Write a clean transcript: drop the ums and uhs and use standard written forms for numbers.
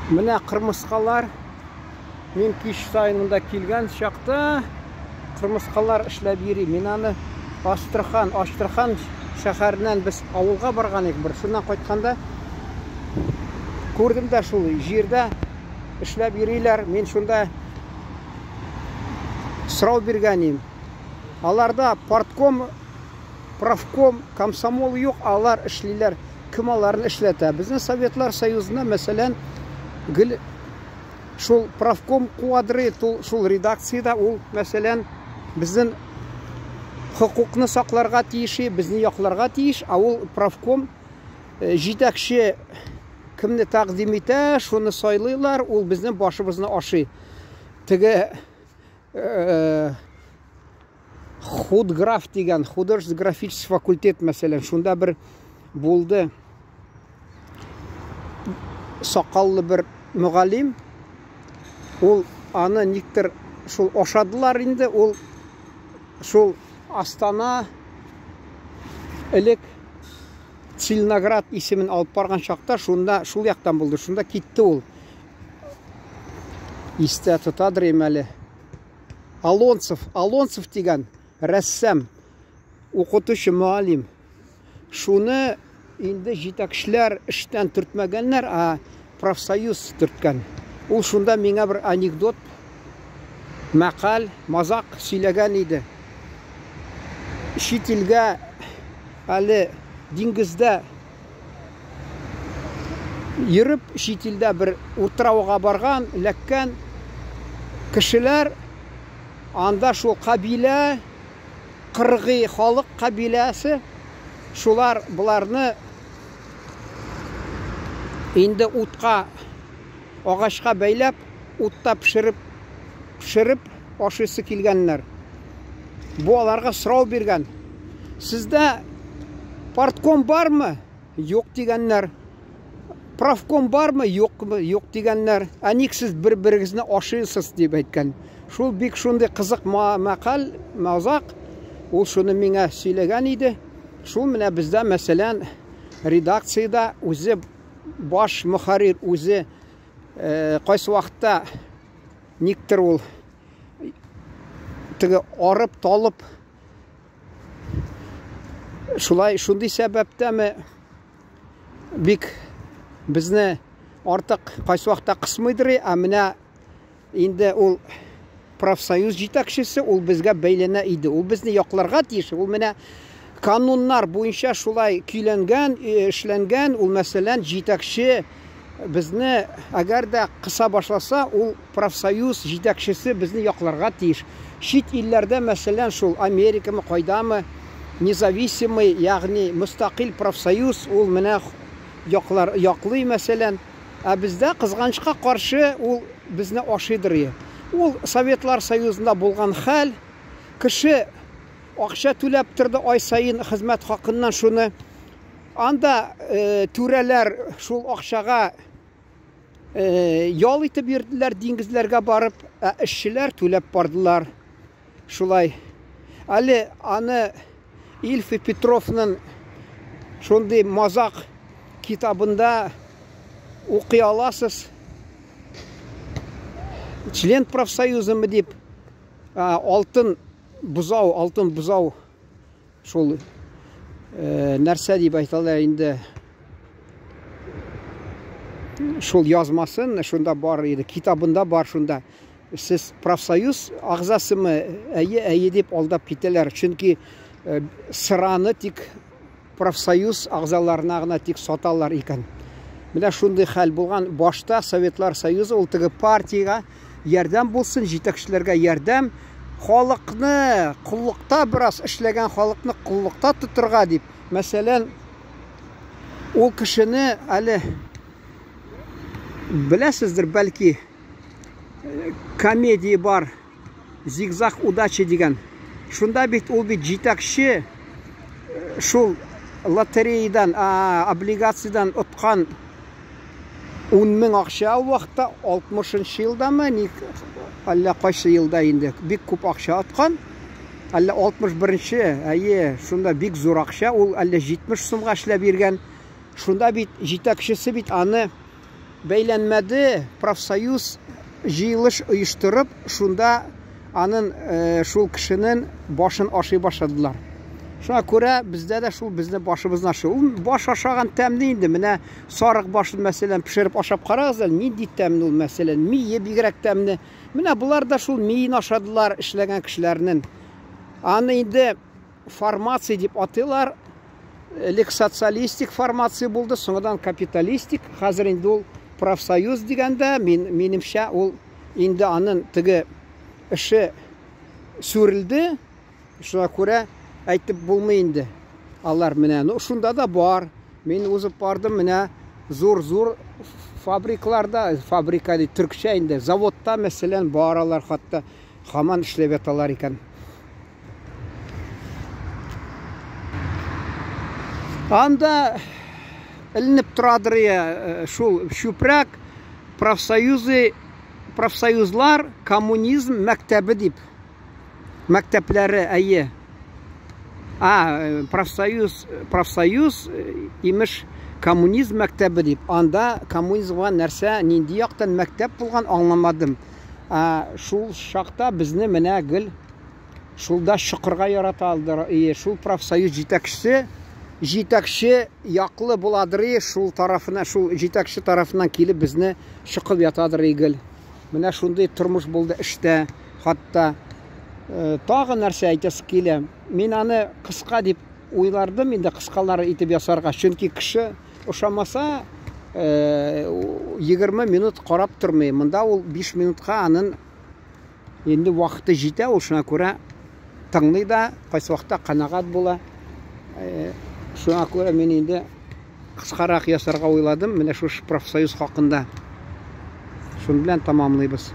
Менә кырмыскалар. Мин кич саен монда килгән чакта кырмыскалар эшләп йөри. Мин аны Астрахан, Астрахан шәһәреннән без авылга барган идек бер. Шуннан кайтканда күрдем дә шул җирдә эшләп йөриләр. Мин шунда сорау биргән идем. Аларда партком, профком, комсомол юк, алар эшлиләр. Кем аларны эшләтә? Безнең Советлар Союзында, мәсәлән, гел шул профком куадры, шул редакциядә ул, мәсәлән, безнең хокукны сакларга тиеш, безне якларга тиеш, ә ул профком җитәкче кемне тәкъдим итә, шуны сайлыйлар, ул безнең башыбызны ашый. Теге худграф дигән, художественно-графический факультет, мәсәлән, шунда бер булды сакаллы бер мөгаллим, ул аны никтер шул ашадылар инде, ул шул Астана элек Целиноград исемен алып барган чакта шунда шул яктан булды, шунда китте ул. Истә тотадыр әле. Алонцев, Алонцев дигән рәссам, укытучы, мөгаллим. Шуны инде җитәкчеләр эштән төртмәгәннәр, ә профсоюз төрткән. Ул шунда миңа бер анекдот, мәкаль, мазак сөйләгән иде. Чит илгә әле диңгездә йөреп, чит илдә бер утрауга барган, эләккән кешеләр анда шул кабилә, кыргый халык кабиләсе, шулар боларны инде утка, агачка бәйләп, утта пешереп, пешереп ашыйсы килгәннәр. Бу аларга сорау биргән. Сездә партком бармы? Юк дигәннәр. Правком бармы? Юк, юк дигәннәр. Ә ник сез бер-берегезне ашыйсыз дип әйткән. Шул бик шундый кызык мәкаль, мазак. Ул шуны миңа сөйләгән иде. Шул менә бездә, мәсәлән, редакциядә үзе баш мөхәррир үзе кайсы вакытта никтер ул теге арып талып шулай шундый сәбәптәме бик безне артык кайсы вакытта кысмыйдыр, ә менә инде ул профсоюз җитәкчесе, ул безгә бәйләнә иде. Ул безне якларга тиеш. Ул менә кануннар буенча шулай көйләнгән, эшләнгән. Ул, мәсәлән, җитәкче безне әгәр дә кыса башласа, ул профсоюз җитәкчесе безне якларга тиеш. Чит илләрдә, мәсәлән, шул Америкамы, кайдамы, независимый, ягъни мөстәкыйль профсоюз, ул менә яклар, яклый, мәсәлән. Ә бездә, кызганычка каршы, ул безне ашыйдыр. Ул Советлар Союзында булган хәл. Кеше акча түләп торды ай саен хезмәт хакыннан шуны. Анда түрәләр шул акчага ял итеп йөрделәр, диңгезләргә барып, ә эшчеләр түләп бардылар. Шулай. Әле аны Ильф и Петровның шундый мазак китабында укый аласыз. Член профсоюзымы дип, алтын бозау, алтын бозау шул нәрсә дип әйтәләр инде, шул язмасын шунда бар иде, китабында бар шунда. Сез профсоюз агзасымы? Әйе, әйе дип алдап китәләр. Чөнки сыраны тик профсоюз агзаларына гына тик саталар икән. Менә шундый хәл булган. Башта Советлар Союзы ул теге партиягә ярдәм булсын, җитәкчеләргә ярдәм, халыкны коллыкта бераз эшләгән халыкны коллыкта тотырга дип. Мәсәлән, ул кешене әле беләсездер, бәлки, комедия бар, Зигзаг удачи дигән. Шунда бит ул бит җитәкче шул лотереядан, облигациядән откан 10 мең акча ул вакытта, 60 елдамы, ник, әллә кайсы елда инде, бик күп акча откан. Әллә 61-нче, әйе, шунда бик зур акча, ул әллә 70 сумга эшләп йөргән. Шунда бит җитәкчесе бит аны бәйләнмәде, профсоюз җыелыш оештырып, шунда анын э, шул кешенең башын ашый башладылар. Шуңа күрә бездә дә шул безне башыбызны ашый. Ул баш ашаган тәмле инде. Менә сарык башын мәсәлән пешереп ашап карагыз әле, нинди тәмле ул мәсәлән, мие бигрәк тәмле. Менә болар да шул миен ашадылар эшләгән кешеләрнең. Аны инде формация дип атыйлар. Элек социалистик формация булды, соңыдан капиталистик. Хәзер инде ул профсоюз дигәндә, мин минемчә ул инде аның теге эше сүрелде. Шуңа күрә әйтеп булмый инде. Алар менә, ну шунда да бар. Мин узып бардым, менә зур-зур фабрикларда, фабрика ди, төркчә инде, заводта мәсәлән бар алар хатта һаман эшләп яталар икән. Анда эленеп торадыр э, шул чүпрәк профсоюзы профсоюзлар коммунизм мәктәбе дип. Мәктәпләре, әйе. А, э, профсоюз, профсоюз э, имеш коммунизм мәктәбе дип. Анда коммунизмга нәрсә, нинди яктан мәктәп булган аңламадым. А, шул чакта безне менә гел Шулда чокырга ярата алдыр. И шул профсоюз җитәкчесе җитәкче яклы буладыр и шул тарафына, шул җитәкче тарафыннан килеп безне чокып ятадыр и гел. Менә шундый тормыш булды эштә. Хатта э, тагы нәрсә әйтәсе килә. Мин аны кыска дип уйлардым инде кыскалары итеп ясарга. Чөнки кеше ошамаса, 20 э, минут карап тормый. Монда ул 5 минутка анын Инде вакыты җитә, ул шуңа күрә тыңлый да, кайсы вакытта канәгать була. Э, шуңа күрә мин инде кыскарак ясарга уйладым, менә шушы профсоюз хакында. Шуның белән тәмамлыйбыз.